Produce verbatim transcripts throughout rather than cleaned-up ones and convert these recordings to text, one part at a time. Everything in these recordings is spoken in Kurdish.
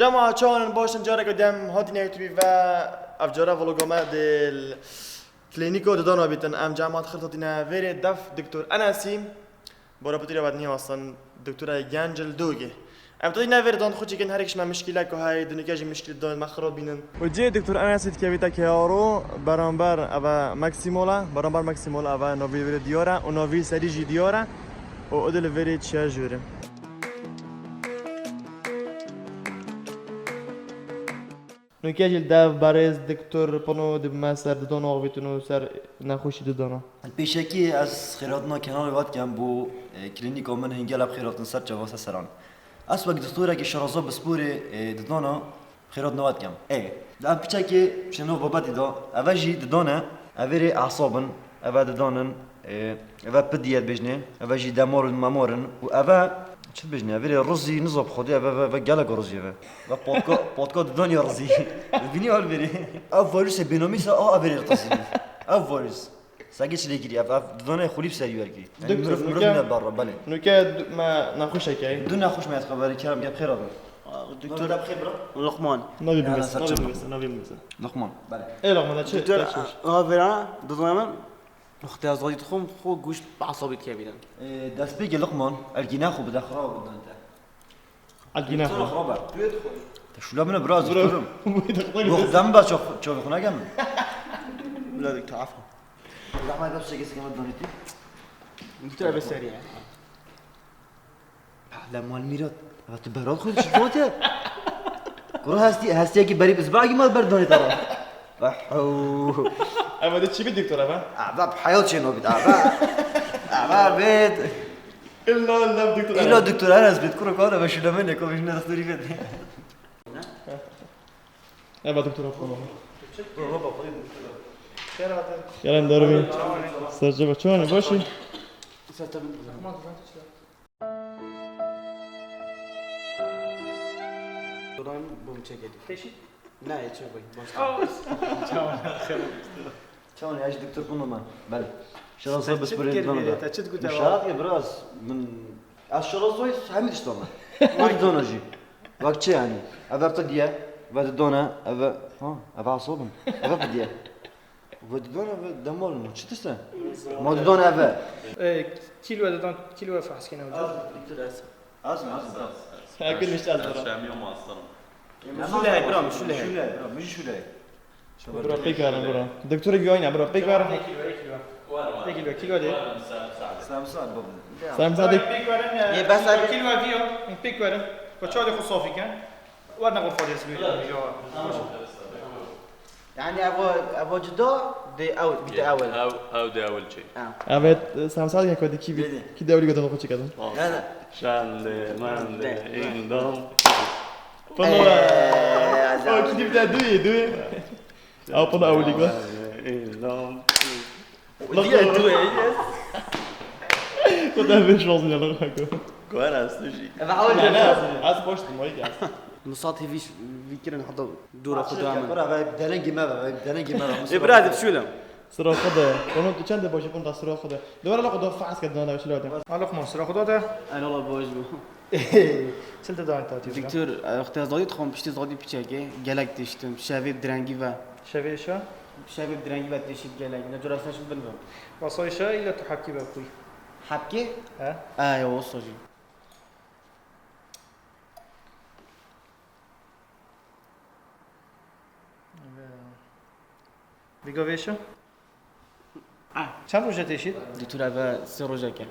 Dema çawan baş in, careke dem hatine YouTube ve ev cara vloga me di klînîka didana bîtin. Em cemaat xir hatine vêrê dev Doktor Enesî. Bora pitîra ve dinê wastan doktora Gencil Dogê. Em hatine vêrê dan xwe çêkin, her yek ji me mişkîlek ku heye, dinike jî mişkîl dan me xira bînin. Û cê Doktor Enesî dikevîte keyaro beramber eve Maximol e, beramber Maximol eve navî vêrê diyar e û navî serî jî diyar e û ode li vêrê çiye jûrê. Nûke jî li dev berêz Doktor Pino dibime ser didana axivîtin û ser nexweşî didana. Pêşekî ez xêrhatina kenalê we dikem bo, e, klînîka min hîn gelek xêrhatin ser çava ser seran. Ez wek doktorekî şiraza bi sporê, e, didana xêrhatina we dikem. Ê, em piçekê şinov babetî da, eve jî didane, evê rê esab in, eve didanin, Ê, eve pidiye dibêjinê, eve jî demor û memor in û eve, çi dibêjinê, eve rê rizî niza bi xwedê, eve, eve, eve gelek rizî eve. Ve potka, potka didaniya rizî. Bînî hal verê. Ev virusê bênomî se a eve rê qizî. Ev virus. Sagi çi lê kirî, ev, ev didane xulî bi serî werkî. Yani Doktor, mirov, mirov nûke, ne barra, belê. Nûke du-, me nexweşek e. Du nexweş me ez xeberî kerem, gel xêr abi. Doktor Navê te bi xêr bira. Luqman. Navê Ya, bimêse, ser navê çaman. bimêse, navê bimêse. Luqman, belê. Ê Luqman, çi? Doktor, çi? A, a, vera, didane min. Wextê ez dadî dixwim, xwe goşt bi esabî dikevînin. Ê, destpêkê Luqman, ergîna xwe bide xwe bidin te. Ergîna xwe. Xwe be. Te şûla min e, biraz Bro, dixwim. bu da xwe Yok, deme çav, çavê xwe nake min. Bila doktor, afwa. Zahmet bes çekesi kemer doneti. Doktor, ebe serî ye. Pah, le mal mîrat. Eva tu berat xwe çi gote? Kuro hestî, hestiyekî berî bizbagî mal berdonê te ra. Vah, hoo. Eva de çi bî doktor eva? Eva bi heyat çê nobît, eva. Eva bêt. İlla, illa doktor. İlla doktor Enes bêt, kuro kar eva şûlemê ne, ko vijne doktorî bêt. Eva doktor eva. Xêr hatin. Kerem derbi. Serçe be, çawan e, baş î? Dodayım bum çekedi. Teşhit. Ne, çek bay, başla. Çawan e, ez doktor Pino me. Belê. Şiraz Sen bi çi sporê dikir didana bêrê, da. Te çi dikir te Muşarat ya biraz. Min, ez şiraz zoy hemî tişta me. O didana jî. Bak çi yani? Eve qediye, ve didana, eve, ha, eve asabim. Eve qediye. Ve didana ve demal mı? Çi tişta? Ma didana eve. E, kîlo didan, kîlo fehs kene hocam. Az mı? Az mı? Her gün işte az bura. Şamiya mastan. Şule, bira, şule. Şule, bira, min şule. Bura pêk werin, bura. Doktorê güvayî ne, bira, pêk werin. Pêk kîlo, pêk kîlo. Pêk kîlo, kîlo de. Samsa baba. Samsa de. Pêk werin, Ye, bes abi. Kîlo diyo, pêk werin. Ve çavê xwe safî ken. Werna xwe fadiyesi bir. Yani ev, ev cuda de ew, bir de ew. Ew, ew de ew çek. Ha. Evet, Samsa de kodi ki bir, Dedi. ki de ew gotin xwe çekedin. Yani. Şande, mande, De. indam. Pano. Ee, O ki bir de duy, duy. Apana awli go. Indam. Diye tu, yes. Ko da bir şans ya lan ko. Kuana suji. Eve awli. Yani az, az boş tu moy gel. Musat hiviş fikirin hatta dura xuda min. Bura ve denengi me ve, denengi me ve. E, bira, de şöyle. Sıra xwe de. Onu tu çend de başe pon da sıra xwe de. Duvara la xwe da fahs ke dana şöyle de. Alok mo sıra xwe de. Ay, Allah boş bu. Çil te danek tatî. Doktor, e, wextê ez dadî dixwam, piştî ez dadî piçekê, gelek tiştim. Şevê bi direngî ve. Şevê şa? Şevê bi direngî ve tişt gelek. Ne cura saçim binvim. Wasay şa ile tu hepkî ve kuy. Hepkî? He. Ay, o sojî. Ve Vîga vêşo? Ah. Çend roje têşît? Doktor, eve sê rojeke.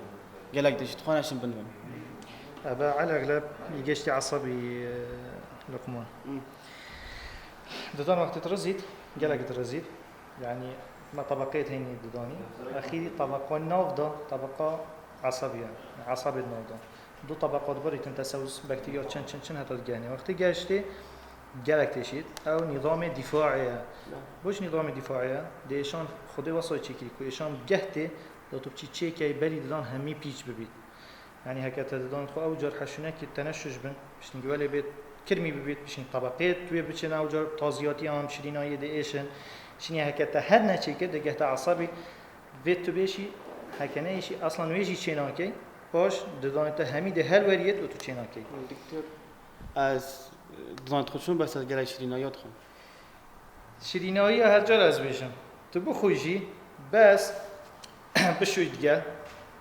Gelek têşît. Xwe neşin binvin. Eve elegleb geştî esabî, e, Luqman. Hı. Didan wextê dirizît, gelek dirizît. Yani me tabaqeyê teynî didanî. Exîrî tabaqa nav da, tabaqa esabî ye. Esabê nav da. Du tabaqa dibarîtin te sewz bakteriya çin çin çin heta digehnê. Wextê gehiştê gelek têşît. Ew nîzamê dîfaê ye. Boş nîzamê dîfaê ye. Dê êşan Xwedê wesay çêkirî ku êşan bi geh tê, da tu biçî çêkey berî didan hemî pîç bibît. Yani heke te didan xwe ew car heşûnekî te ne şuj bin, piştî welê bêt kirmî bibît, piştî tabaqê tu yê biçin ew car taziyatî an şirînayê dê êşin. Şinî heke te her neçêkir, dê geh te esabî vê tu bêşî, heke neyêşî, aslan wê jî çênakey. Paş didanê te hemî dê helweriyêt û tu çênakey. Doktor, ez Didan xwe çûn bes ez gelek şirînayiya dixwim. Şirînayiya her car ez bêjim. Tu bixwî jî, bes bişûy digel,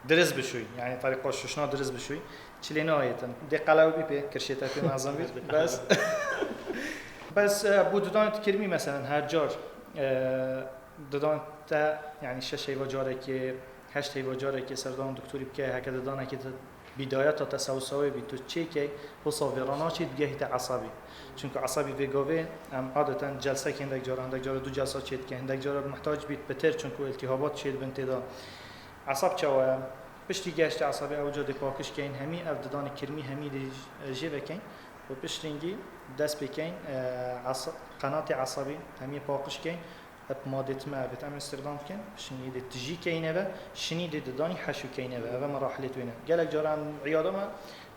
diriz bişûy. Yani tarîqa şuşna diriz bişûy. Çilê nayêtin. Dê qelew bî pê, kirşê te pê mezin bî. Bes, bes, e, bu didan kirmî meselen her car, e, didan te, yani şeş heyva carekê, heşt heyva carekê serdan doktorî bike, heke didanekê te bîdayeta te sewsewê bî, tu çêkey, wisa vêrana çê digehîte esabî. Çunku esabî vê gavê em adeten celsek hindek cara, hindek cara du celsa çê dike, hindek cara mihtac bît pitir, çunku iltîhabat çê dibin tê de. Esab çawa ye? Piştî gehişte esabî ew ca dê pakiş keyn, hemî ev didanê kirmî hemî dê j-, jê vekeyn û piştî hingî dest pê keyn, e, esa-, qenatê esabî hemî pakiş keyn. Hep madê tune avêt em îstîxdam dikin, şinî dê tijî keyne ve, şinî dê didanî heşû keyne ve. Eve merahilet wê ne. Gelek cara em îyada me,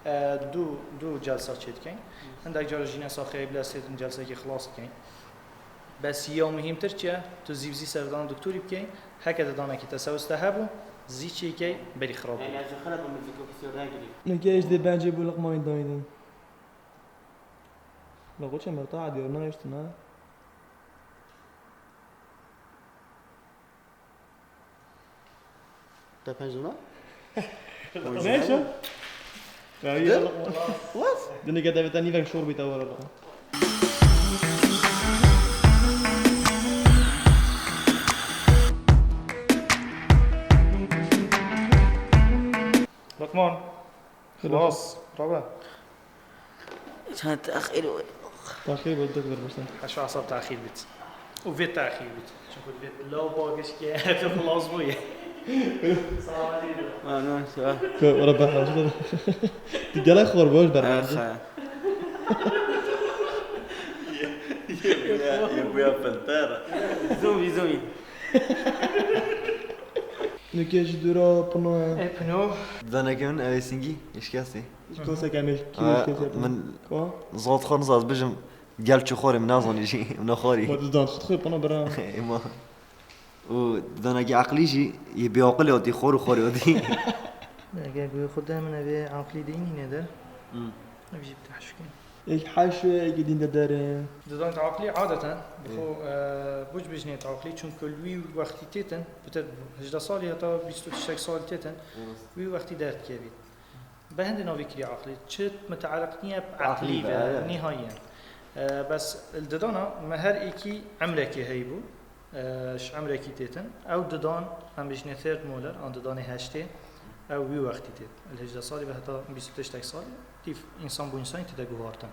e, du, du celsa çê dikin. Hindek cara jî ne saxeyê bila sê din celsekê xilas dikin. Bes ya muhîmtir çi ye? Tu zî bi zî serdana doktorî bikey, heke didanekî te sewiste hebû, zî çêkey, berî xirab bû. Yani ez xirab bûm, ez kokî sî rengirî. Neke ez dê bence bu luqmayı daydım. La koçum, mertaha diyor, ne işte, ne? Te pênc dona? Neyse. Ya, iyi. What? Dün gece bir tane nîvek şor bir tavır aldım. Lokman. Xelas, rabe. Çend texîr wê. Texîr wê dik bir başla. Heşo esab texîr bit. Û vê texîr bit. Çunku vê law bagişke, tu xelas bûye. Salam aleykum. Ana, sağ. Ko, ora ben başla. Tu gele xor boş ber. Aha. Ye, ye, ye, bu ya filter. Zoom, zoom. Nûke ji dû re pino ye. E, pino. Daneke min ew ê singî, eşkestê. Ji koseke me, kî Ha, eşkestê pino? Min Ko? Zat xwe nizaz bijim, gel çi xwarê min nazanî jî, min xwarî. Ma tu dan xwe xwe pino bira. Ema. Û daneke eqlî jî, yê bêaqilê hatî, xwar û xwarê hatî. Eger bi xwe de min evê eqlî de înî neder. Hmm. Ev jî bi te heşû kên. Ê heşû ê dîn de derê. Didan teaqlî adeten, bi xwe, e, buc bijnê teaqlî, çunku li wî wextî têtin, pitir bû. Hejdeh salî heta bîst û şeş salî têtin, Rast. Wî wextî derdikevî. Bi hindê navî kiriye aqlî. Çi mitealiq niye bi Aqlî aqlî be, ve evet. Nîhayiyen. E, bes li didana me her êkî emrekê heyî bû. E, ji emrekî têtin. Ew didan, em bijnê third molar, an didanê heştê, ew wî wextî têt. Li hejdeh salî ve heta bîst û tiştek salî, tîf însan bo însanî têde guhartin.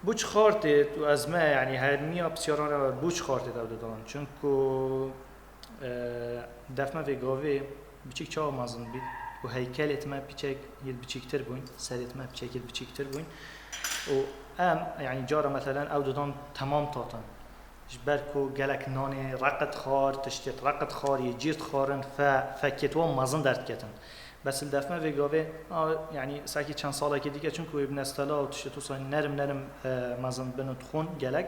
Bo çi xar têt û ez me, yanî hermiya pisyaran re bo çi xar têt ew didan? Çunku, e, def me vê gavê biçîk çawa mezin bît û heykelêt me piçek yê biçîktir bûn, serêt me piçek yê biçîktir bûn û em, yanî cara meselen ew didan temam tatin. Ji ber ku gelek nanê reqet xwar, tiştêt reqet xwar, yê cîr dixwarin, fe, fekêt wan mezin derdiketin. Bes li def me vê gavê, a, yanî sekî çend salekê dike, çunku wê bi nestela û tiştêt wisa nerim nerim, e, mezin bin û dixwin gelek.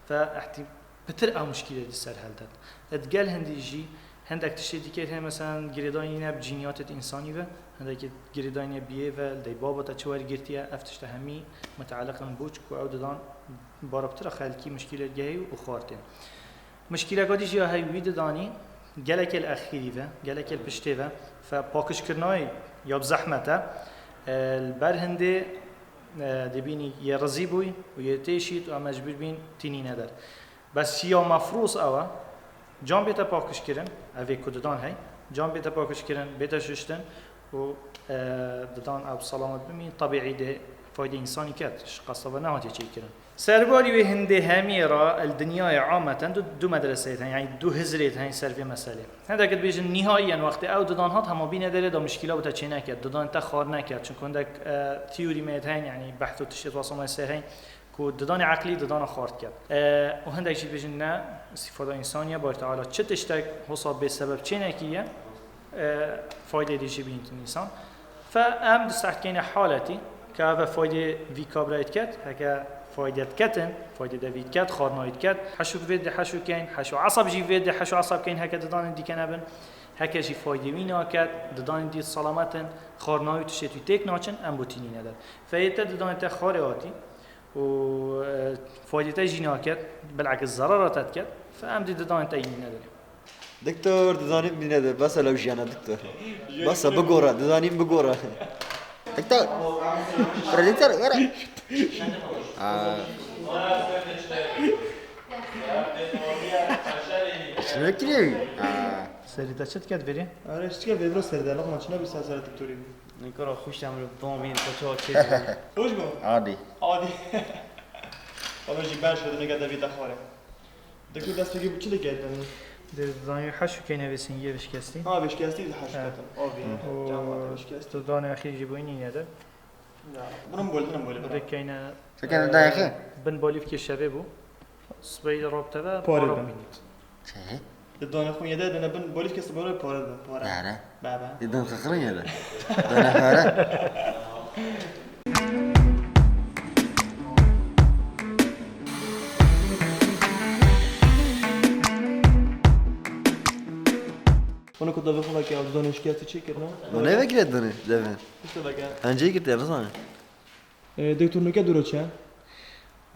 Fe ehtî-, pitir ew mişkîlê di ser heldet. Di gel hindî jî hindek tiştê dike heye, meselen, girêdayî ne bi cîniyatêt însanî ve, hindekê girêdayî ne biyê ve, li dey baba te çi wergirtiye, ev tişte hemî mitealiq in bo çi ku ew didan bara pitir a xelkî mişkîlê gehê û xwar tên. Mişkîleka dî jî ya hey wî didanî, gelekê li exîrî ve, gelekê li piştê ve, fe pakişkirinayê ya bi zehmet e, e, li ber hindê, e, dibînî yê rizî bûyî û yê têşît û em mecbûr bîn tînîne der. Bes şiya mefrûz ew e, can bête pakişkirin, ev ê ku didan hey, can bête pakişkirin, bête şuştin û, e, didan ew selamet bimîn, tebîî dê faydê însanî ket, ji qesta ve nehatiye çêkirin. Serbarî wê hindê hemî re li dinyayê ameten du, du medreseyê hene, yanî du hizrê hene ser vê meselê. Hindek dibêjin nîhayiyen wextê ew didan hat, hema bîne derê de mişkîla bi te çê neket, didan te xar neket. Çunku hindek, e, teorî me hene, yanî behs û tiştê wasa me ser hene. Ku didanê eqlî didana xwar diket. E, û hindek jî dibêjin ne, îstîfada însanî ye, Barî Teala çi tiştek hosa bê sebeb çê nekiriye, e, faydê dî jî bîntin însan. Fe em disteh dikeyne haletî, ke eve faydê vî kabrayê diket, heke faydê diketin, faydê de vî diket, xwarnayî diket, heşû vê de heşû keyn, heşû esab jî vê de heşû esab keyn, heke didanê dî kenebin, heke jî faydê wî naket, didanê dî selamet in, xwarnayî û tiştê tû têk naçin, em bo tînî neder. Fe yê te didanê te xwarê hatî, û, e, faydê te jî naket, bilakis zerara te diket, fe em dî didanê te yî nîne derê. Doktor, didanê min nîne de, bes e lew jiyana doktor. Bes e, bigore, didanê min bigore. Doktor. Doktor, were. Aa. Şunu kireyim. Aa. Serî te çi diket verî? Are, çi diket verî, bira serî de, laqma çi nabî ser serê doktorî bî. Nikara xweş em li van bîn, te çawa çê dibî? Xweş bû? Adî. Adî. Wala jî ben şöyle ne kadar bir daha var. Doktor destpêkê bû çi diket beni? Dê zanî heş û keyne vê singiyê vişkestî. Ha, vişkestî de heş Ha. ketin. Avî. Û Cemaat vişkestî. Tu danê axîr jî bûyî nîne de. Ya, bunun bolî, bunun bolî. Dê keyne, Çekene e, dayakî? Bin bolîvkê şevê bû. Sibeyî de rop teve, Pare para ben. bînît. Çi? Di danê xwe yê de dene bin bolîvkê sibeyî pare de, pare. Nere? Bebe. Di dan xixirî yê de. Dane pare. Onu ku devê xwe veke, ew danê şikayetî çê kirine? Dane vekire dane, devê. Pişte veke. Encê girtiye, nizane. E, doktor, nuke dûro çi?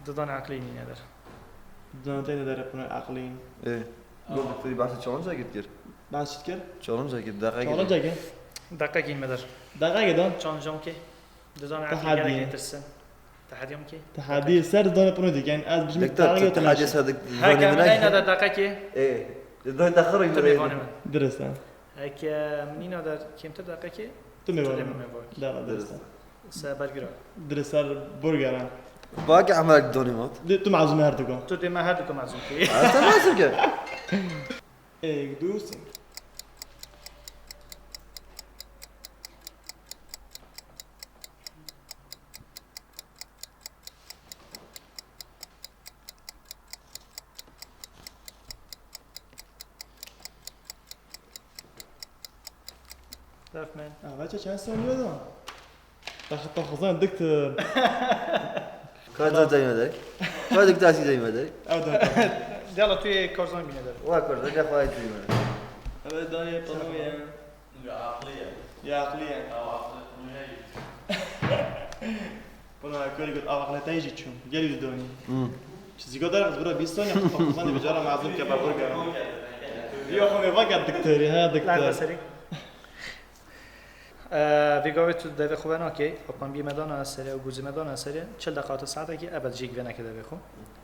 Didan eqlî nîne der. Didan te nîne der, pune eqlî. E. Got doktorî behsê challenge-a kir. Behs çi kir? Challenge-a kir, deqe kir. Challenge-a kir? Deqe kî me der. Deqe kir dan? Challenge-a kê? Didan eqlî Tehadî. gelek tirsin. Tehadî kê? Tehadî ser didan pune dike. Yani ez bijim Doktor, deqe tu kir tehadî tune. ser dik-, Heke didanê min neyne de deqe kê? E. Didan deqe Tu rî mêvanê min. Dirist e. Heke min nîna der kêmtir deqekê, Tu tu mêvanê dê min. min mêvan kî. Dara dirist e. Se bergira. Dirist ser burger e. Bak Ahmet Donimat. Dê tu mazûm her duka. Tu dê me her duka mazûm kî. Asta mazûm ke. Ek, du, sê. Def me. Ava çe çend saniye da? Tax-, taxuzan diktir. Ka da dayma dayı. Ka dik dasi dayma dayı. Ew da. Dela tu yê karzan bîne der. Wa kurda ne xwayı dayma. Eve dayı panoya. Ya aqliye. Ya aqliye. Ew aqli bunu heye. Buna köylü göt avakletayı çû. Gel yüz dönü. Hı. Çizgi kadar kız bura bir saniye. Bak, sen de bir cara mazlum ke babur gel. Yok, ama bak ya diktir, ha, diktir. Nerede senin? Ee, vê gavê tu devê xwe venakê, apambiyê me dana serê û gozê me dana serê, çil deqa heta saetekî ebed jêk veneke devê xwe.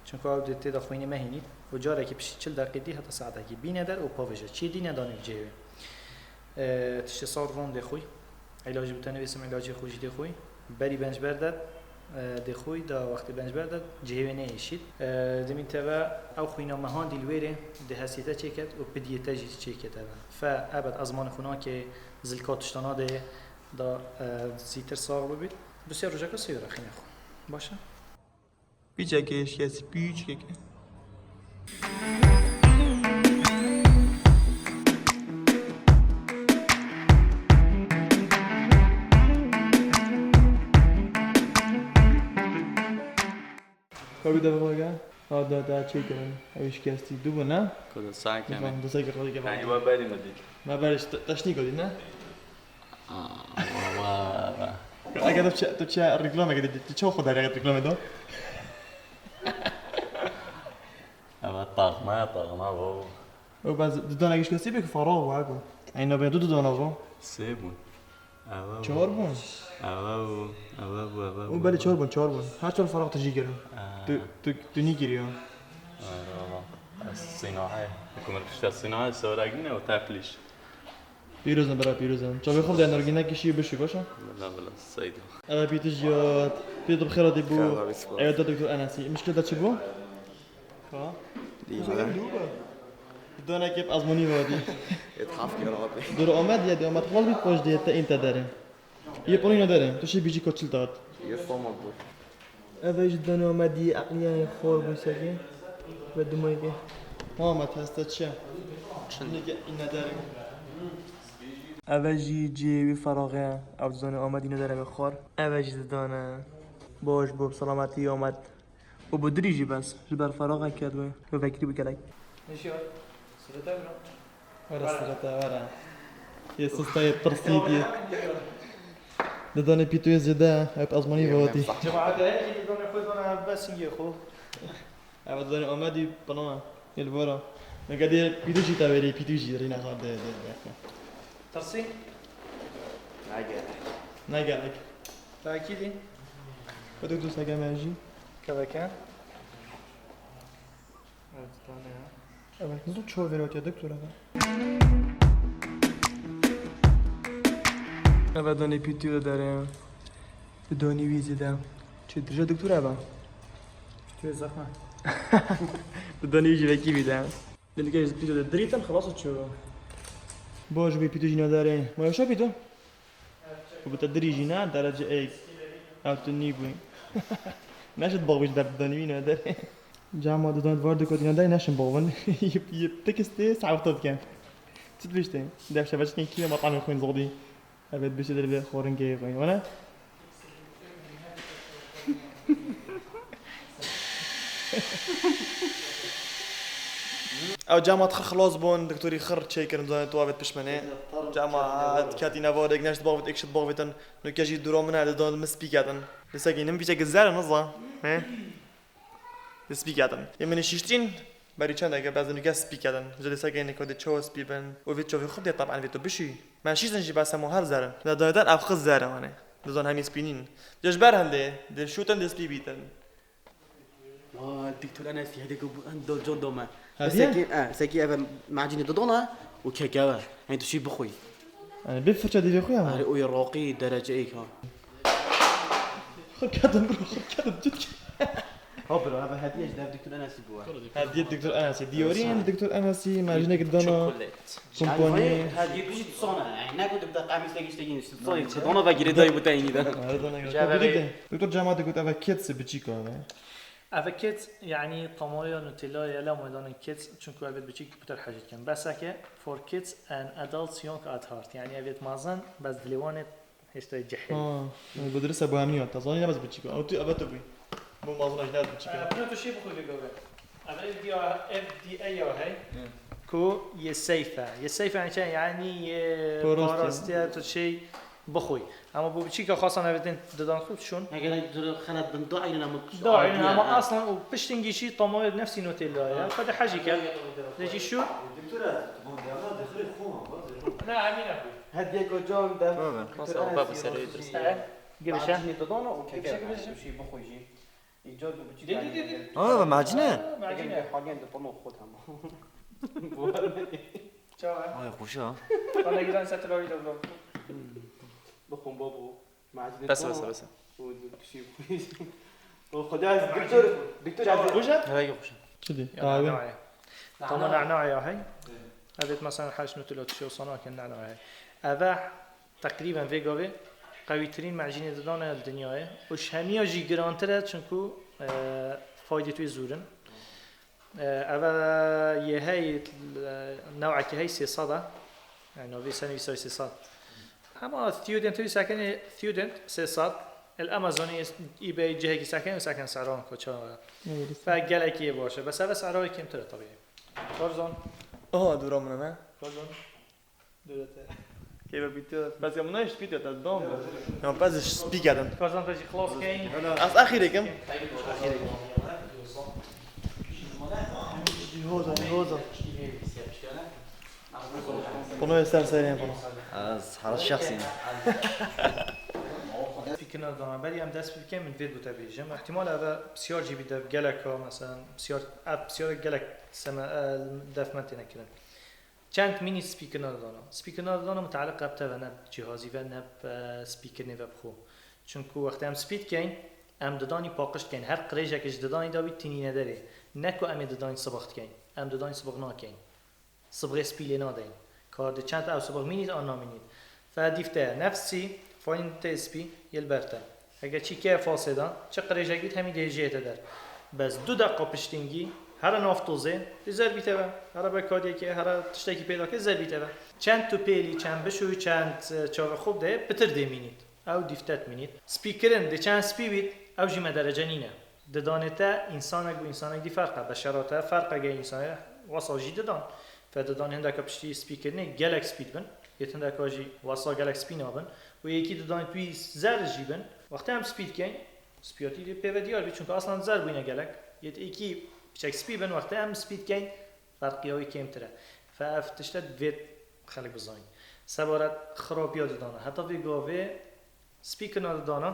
Çunku ew dê tê de xwînê mehînî û carekî piştî çil deqî dî heta saetekî bîne der û pavêje. Çî dîne danî cihê wê. Ee, tiştê sar van dê xwî. Îlacî bi te nivîsim, îlacê xwe jî dê xwî. Berî benc ber de, e, dê xwî, da wextê benc ber de cihê wê neyêşît. E, dimîn teve ew xwîna mehan dî li wêrê dê hesiyê te çêket û pidiyê te jî çêket eve. Fe ebed ezmanê xwe nake zilka tişta nadê da, e, zîtir sax bibît. Du sê rojeka sê wêre xînê xwe. Baş e? Piçekê şikestî, piçekê. Ka bir defa gel. Ha, da, da çekiyorum. Ev şikestî du bu ne? Kuda sakin. Tamam, da sakin, hadi gel. Yani, wa beri mi dît? Ma beri işte, taşnî godî ne? Aa, wa, wa, wa. Eger tu çe, tu çe reklameke dî, tu çawa xwe derê reklamê do? Eva taxma ya, taxma bo. O ben dudanek şikestî bek farax wa go. Eyna ben du dudana bo. Sê bûn. Eva bû. Çar bûn. Eva bû, eva bû, eva bû. O belê çar bûn, çar bûn. Her çar farax tu jî kirin. Aa. Tu, tu, tu nî kiriyo. Eva. Ez sînahê. Kumir pişta sînahê, sewrek nîne û teplîş. Pîroz in bira, pîroz in. Çavê xwe bide nergîne kişî bişî, baş e? Bila, bila, seyda. Eve pîtiş yat. Pîtiş bi xêr hatî bû. Xêr hatî bû. Eve da doktor Enesî. Mişkil de çi bû? Ka? Dî Kuzu be. Em dû be. Didane kep azmonî vadî. Ethaf kera abi. Dur Ahmet ya, de Ahmet xwal bî, poş diye te în te derin. Yê polo yine derin. Tu şey bîjî koçil dat. Yê fama bu. Eve ji danê Amedî eqliyayê xor bû sekê ve dumayê kê. Muhammed heste çi? Çin. Nike îne derin. Eve jî cihê wî feraxe. Ev di danê Amedî ne dereve xor. Eve jî didane. Baş bû, bi selametî Amed. Û bi dirî jî bes. Ji ber feraxe ket wê. Wê vekirî bi gelek. Nişiyor. Sırada bro. Were sirete, were. Yê sista yê pirsî diye. Didanê pîtûyê zêde, hep ezmanî ve hatî. Cemaat, her kî didanê xwe dana, ev besingê xwe. Ev didanê Amedî, pina, êlvara. Nega dê pîtû jî teverê, pîtû jî rîna xwe de, de, de. Tirsî? Negerek. Negerek. Takîdî? Xwe de dost hege me jî. Keveke? Evet, tane ya. Evet, nasıl çoğu veriyor diyor doktor abi. Evet, danê pîtû de dere. Di danî wî zêde. Çi dirje doktor abi? Pîtû zehme. Di danî wî jî vekî bî de. Dindike ji pîtû de dirîtin, xelas çû. Bo ji wî pîtû jî nadere. Ma yaşa pîtû? Û bi te dirî jî ne, derece êk. Ew tu nîbûyî. Neşit baxwî ji derdidanî wî ne derê. Cama didan var dikotî ne derê neşin baxwin. Yip, yip, tekistê sewta dikin. Çi dibiştê? Dev şeveçkên kî ve matamê xwîn zodî. Evet, bişi derê xorringê xwîn. Wana? Ew cema xir xilas bûn, doktorî xir çêkirin, zanê tu avêt pişmenê. Cema ketî nevarek, neşt bavêt, ekşit bavêtin. Nuke jî dûra min e, didan min spî ketin. Lîsekî nin bîçekî zer in, niza. He? Di spî ketin. Yê min şîştîn, berî çendeke, bez nuke spî ketin. Ji lîsekê nin kodê çawa spî bin. Û vê çavê xwe dê taban vê tu bişî. Men şîştin jî bes hemû her zer in. Lê daydan ev xwe zer in, hani. Dizan hemî spî nîn. Ji ber hindê, di şûtin di spî bîtin. Wa, Doktor Enesî, hêdî ku bû, en do, con dome. Hediye? Sekî, e, sekî eve macînê didona û kekeve. Hen tu şî bixwî. Yani bir fırça dili koyamam. Arê, o yê roqî derece êk ha. Xwe kedim bro, xwe kedim, tut. Ha bro, eve hediye ji dev Doktor Enesî bû. Hediye Doktor Enesî. Diyorî yani Doktor Enesî, macînê dana. Çokolat. Kompanî. Yani, vay, hediye pişt sona, yani, ne ku dibde qamîs teki işte yine, işte, sona, işte, ona ve gire dayı bu teyni de. Doktor Cema digot eve ketse biçîka eve. Eve kets, yani, tamaya Nutella ya la meydanên kets, çünkü eve biçîk pitir hecî dikin. Beseke for kids and adults young at heart. Yani, evet mazin, bes dilê wan ê hêşta cehil. Ha, yani, bu dirse bu hemî ya. Tazanî ne bes biçîka. Ama tu, eve tu bû. Bu mazin ne biçîka. Ee, bunu tu şey bu koydu göbe. Eve F D A, F D A ya hey. Ku yê seyf e. Yê seyf yani şey, yani yê parastiye tu şey bixwî. Ama bu biçîka xasan ev din didan xwe şûn. Eger tu xelet bin, da aynen ama. Da aynen ama aslan û piştî gişî tamamê nefsî Nutella ya. Xwe de hecî kir. Lê jî şûn. Doktor, bon, devla de xirê xwe, va, de xwe. Ne, emîne xwe. Hediye kocan de. Tabii, xasan baba serê dirse. Girişe. Macînê didana û keke. Girişe, girişe. Şey bixwî jî. Îcar bu biçî. Dê, dê, dê, dê. Ha, ve macîne. Ha, macîne. Eger halîyan de pano xwe tamam. Bu var ne? Çawa? Ay, xweşa. Bana gidan setir avi de bro. Bixwin babo. Macîne. Bes, bes, bes. O şey. O xwedê ez doktor, doktor ez. Xweşa? Hevayî xweşa. Çi dî? Ya, qahwe. Na'na ye. Tamam, na'na ya hey. Evet, mesela haş Nutella tişo sana ki na'na ye. Eve Teqrîben vê gavê qewîtirîn mecînê didane li dinyayê û ji hemiya jî girantir e, çinku, e, faydê wê zûr in. E, eve yê hey, e, newekî hey sê sed e. Yani navê senî wî sê sed. Hema student wî sekinê student sê sed. El Amazonî eBay cihekî sekinê û sekin seran koça. Evet. Ve gelekî yê baş e. Bes eve sera wê kêmtir e tabii. Korzon. Aha, dûra min e me. Korzon. Döwlete. Keyfe bitiyor. Bes ya bunlar hiç bitiyor tabii, tamam mı? Ya ben de speak edin. Kazan da jî xlas keyin. Az axirê kim? Hoza, hoza. Bunu ister sayın bunu. Az halas şahsî. Fikirna dana. Belki em dest bikin min vê gote bêjim. Ihtimal eve pisyar jî bi dev gelek ha, mesela pisyar, ev pisyar gelek seme, e, def me têne kirin. Çend mînît spîkirina didana. Spîkirina didana mutaliq e bi te ve, ne bi cihazî ve, ne bi, e, spîkirinê ve bi xwe. Çunku wextê em spî dikeyn, em didanî paqij dikeyn. Her qirêjekê ji didanî de bî tînîne derê. Ne ku em ê didanî sibix dikeyn. Em didanî sibix nakeyn. Sibixê spî lê nadeyn. Kar di çend ew sibix mînît an namînît. Fe dîf te ye. Nefsî, fayîn tê spî, yê li ber te. Heke çî keye fasê de, çi qirêjek bît, hemî dê jê te der. Bes du deqa piştîngî, here nav tozê, dê zer bîte ve. Here be kadiyekê, here tiştekî pêda ke, zer bîte ve. Çend tu pêlî, çend bişûyî, çend, e, çavê xwe bideyê, pitir dê mînît. Ew dîftet mînît. Spîkirin, dê çend spî bît, ew jî me derece nîne. Didanê te însanek û însanek dî ferq e. Beşera te ferq e, gel însanê wesa jî didan. Fe didan hindeka piştî spîkirinê gelek spî dibin. Yê hindeka jî wesa gelek spî nabin. Û yekî didanît wî zer jî bin. Wextê em spî dikeyn, spiyatî pê ve diyar bî, çunke aslan zer bûyne gelek. Yê êkî piçek spî bin, wextê em spî dikeyn, ferqiya wî kêmtir e. Fe ev tişte divêt xelk bizanîn. Sebaret xirapiya didana. Heta vê gavê spîkirina didana,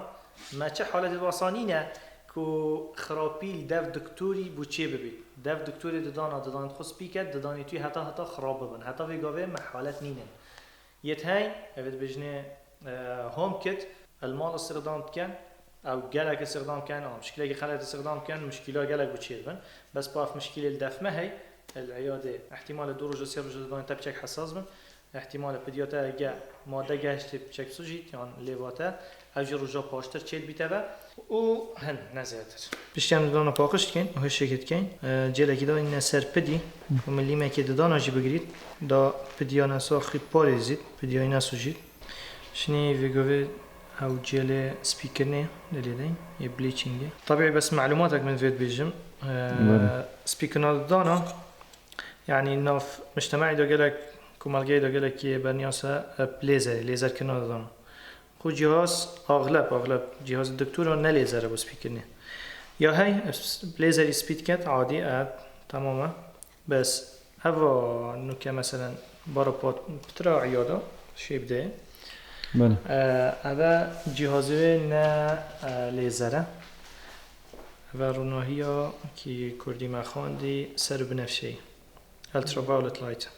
me çi haletê wasa nîne ku xirapî li dev doktorî bû çê bibît. Dev doktorê didana, didanê xwe spî ket, didanê tû heta heta xirab bibin. Heta vê gavê me halet nînin. Yê heyn, ev ê dibêjinê, e, HomeKit, li mal istiqdam dikin, ew gelek istiqdam dikin, a, muşkilekî xelet istiqdam dikin, muşkila gelek bi çêdibin. Bes pa ev muşkilê li def me hey, li eyadê ihtimalê du roja, sê roja didanê te piçek hesas bin. Îhtîmalê pidiya te ge made gehiştê piçek sujît yan lêva te, ev jî roja paştir çêdibîte ve û hin ne zêdetir. Piştî em didana paqij dikeyn û hişekê dikeyn, e, cêlekî da înne ser pidî û min lîmekê didana jî bigirît, da pidiya ne saxî parêzît, pidiyayî ne sujît. Şinî vê govê ew cêlê spîkirinê lê lê deyn, yê bleachingê. Tabî bes melumatek min vê dibêjim. E, Bele. Spîkirina didana, Yanî nav mujtema'î de gelek, komelgehê de gelekî berniyase, e, lêzerê, lêzerkirina didana. Xwe cihaz axleb, axleb cihazê doktora ne lêzer e bo spîkirinê. Ya hey, lêzerî spî diket, adî e, temam e. Bes eva nuke meselen bara pat pitira iyada şêbde. Bele. E, eve cihazê wê ne, e, lêzer e. Eve ronahiya ki kurdî me xwendî ser û binefşeyî. Ultraviolet light.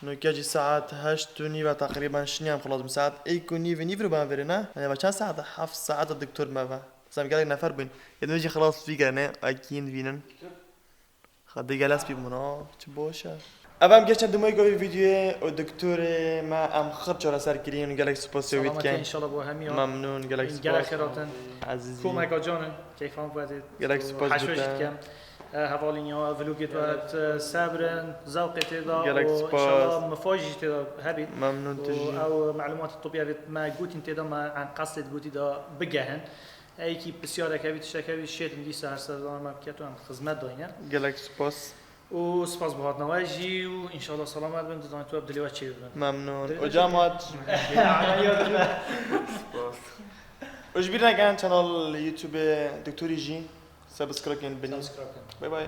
Nuke jî saet heşt û nîv e teqrîben, şinî em xilas bûn. Saet êk û nîv, nîv re ben verê ne? Yanî ve çend saet e? Heft saet e doktor me ve. Zem gelek nefer bûn. Yê din jî xilas vî gene, ekîn vînin. Xwedê gelek spî bûn, ha, çi baş e. Ev em geçen dimay govê vîdyoyê û doktorê me em xir çareser kirîn û gelek spas wî Selametî dikin. İnşallah bo hemiya. Memnun, gelek spas. Gelek xêratin. Ezîzî. Komeka canin, keyfan vedê. Gelek spas. Heşwe jî dikim. E, hevalîn ya, vlogê tu, e, sebrin, zewqê tê de. Gelek spas. Û inşallah mifaj jî tê de hebît. Memnun tu jî. Ew melumatê tibî evê me gotin tê de me en qesdê gotî de bigehin. Ey kî pisyarek hebî, tiştek hebî, şêtin dîsa her serdana me biket û em xizmet dayne. Gelek spas. Û spas bo hatina we jî û inşallah selamet bin, didanê tu ev dilê we çê bibin. Memnun. Dilê we Hocam çê hat. Spas. Û ji bîr nekin, channel YouTube Doktorî jî subscribe kin, binî. Subscribe kin. Bay bay.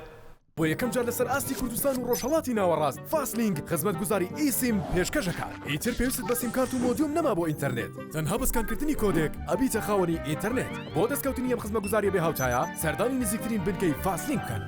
بۆ یەکەم جار لەسەر ئاستی کوردستان و ڕۆژهەڵاتی ناوەڕاست، فاسلینگ خزمەتگوزاری ئیسیم پێشکەش دەکات. ئیتر پێویستت بە سیمکارت و مۆدیوم نەما بۆ ئینتەرنێت، تەنها بە سکانکردنی کۆدێک ئەبیتە خاوەنی ئینتەرنێت. بۆ دەستکەوتنی ئەم خزمەتگوزاریە بێ هاوتایە، سەردانی نزیکترین بنکەی فاسلینگ بکەن.